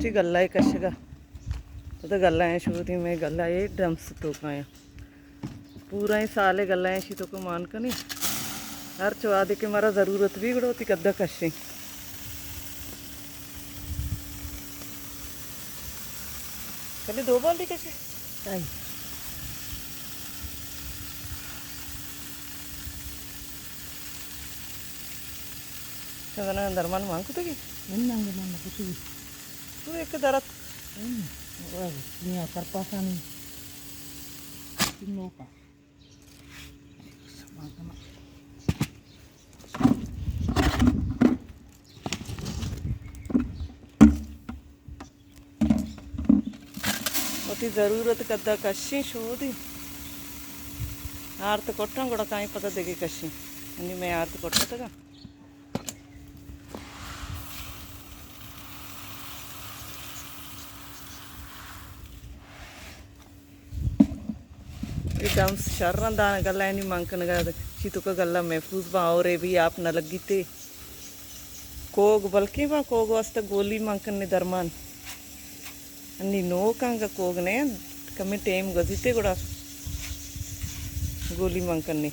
چی گلہ ءِ کشگ ءَ۔ پدا گلہ ءَ شودیں، مئے گلہ ءِ ڈرمز توکا ایں۔ پورا ایں سال ءِ گلہ ءَ ایشی توکا مان کنیں۔ ہرچ وہدے کہ مارا ضرورت بی گڑا وتی کدہ کشیں۔ کلی دو بالٹی کشی؟ آئی۔ تو زنا درمان مان کتگی؟ من ننگ مان کتگی۔ تو ایک درت۔ ہم، وہ نیا کرپاسانی نوکا۔ وتی ضرورت کدہ کشیں شودی۔ آرت کٹاں گڑا کائیں پدا دگہ کشیں۔ انی مئے آرت کٹتگاں۔ اے ڈرمز شر اَنت، داں گلہ ءَ نی مان کنگ ءَ، چی توکا گلہ محفوظ باں، ہورے بی آپ نہ لگیتے۔ کوگ بلکیں باں، کوگ واسطہ گولی مان کنیں درمان۔ انی نوک آں گا کوگ نہ اَنت، کمیں ٹائم گوزیتے گڑا گولی مان کنیں۔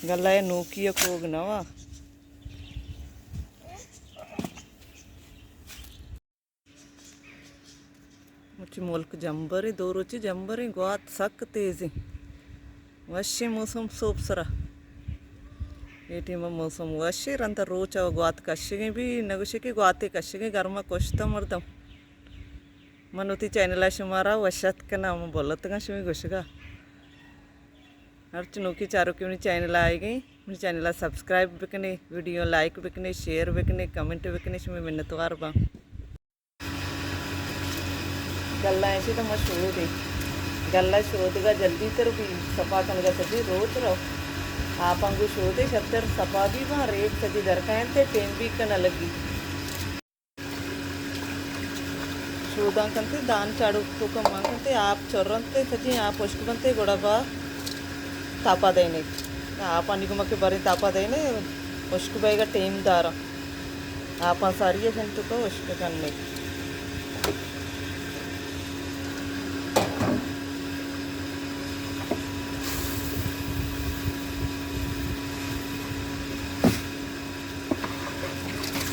گلہ ءِ نوکی ءَ کوگ نہ وا۔ مرچی ملک جمبریں، دو روچی جمبریں، گوات سک تیزیں۔ وشیں موسم سوب سرا۔ اے ٹیم ءَ موسم وشیں، رند روچ ءَ گوات کشگیں بی، نہ گوشے کہ گواتے کشگیں، گرما کشتہ مردم۔ من وتی چینل ءَ شمارا وش اتک کناں، من بلتگاں شمے گوشگا۔ ہرچ نوکی چاروکے منی چینل ءَ آئیگیں، منی چینل ءَ سبسکرائب بکنے، ویڈیو لائک بکنے، شیئر بکنے، کمنٹ بکنے، شمے منتوار باں۔ گلہ ایشی تو ما شودیں۔ گلہ شودگا جلدی تر بی، صفا کنگا سجی روچ رو۔ آپ انگو شودے شتر صفا بی باں، ریک سجی درکائنتے، ٹیم بی کنا لگی۔ شوداں کنتے، دان چاڑو تو کمان کنتے، آپ چرنتے، سجی آپ اشک بنتے، گڑا با تاپا دینے۔ آپانی گوما کہ بریں تاپا دینے، اشک بیگا ٹیم دارا۔ آپاں ساری ءَ شن توکا اشک کنیں۔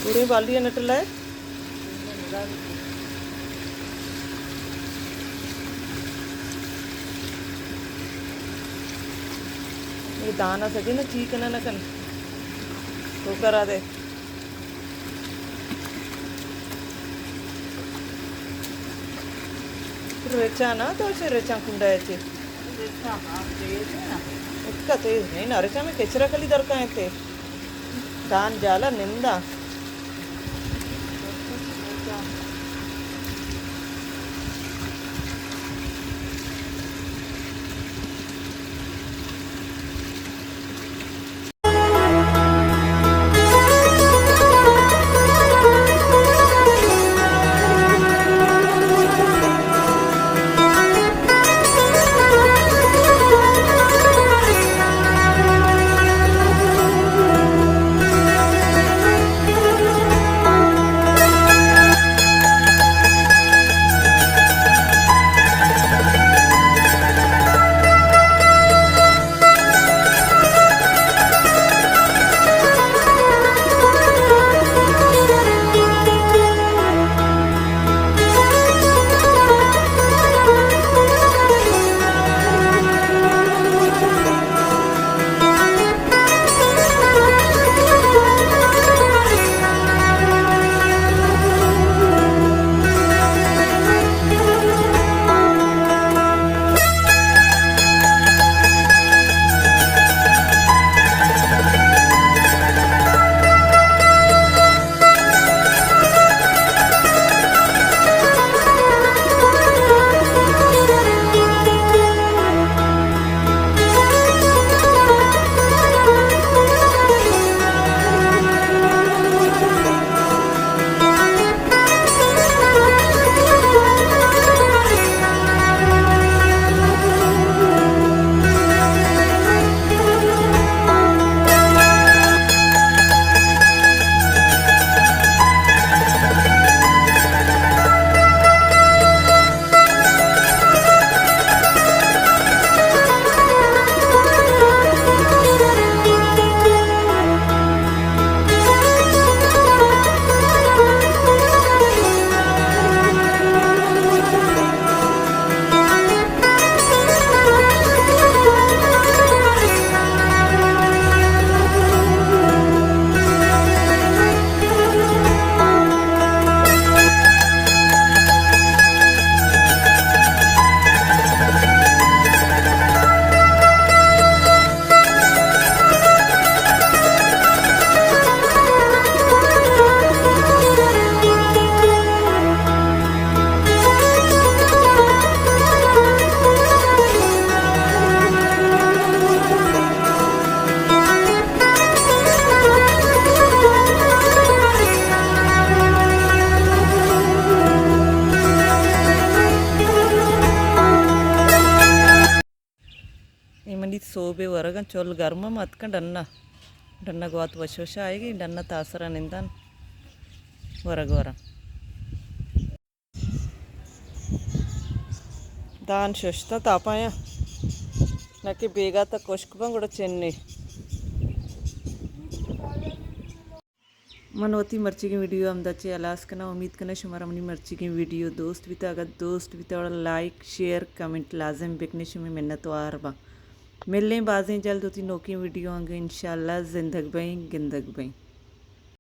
پورے بالی ءَ نٹلائے۔ اے دانا سجے نا چی کنا نہ کن۔ تو کرا دے۔ رچا نا تو چے رچا کنڈا ہے چے۔ اتکا تیز نہیں نا، رچا میں کچرا کلی درکا ہے تے۔ دان جالا نندا۔ سوبے ورگاں، چل گرم ءَ اتکاں ڈن ءَ۔ ڈن ءَ گوات وش وش آئیگی، ڈن ءَ تاسر ءَ ننداں، ورگ وراں۔ دان ششتاں تاپایاں، نہ کہ بیگاہ تا کشک باں گڑا چنے۔ من وتی مرچیگیں ویڈیو ہمدا چہ ہلاس کناں۔ امید کناں شمارا منی مرچیگیں ویڈیو دوست بیتا۔ اگر دوست بیتا گڑا لائک، شیئر، کمنٹ لازم بکنے، شمے منتوار باں۔ ملیں بازیں جلد وتی نوکیں ویڈیو آنگے، انشاءاللہ۔ زندگ بئیں، گندگ بئیں۔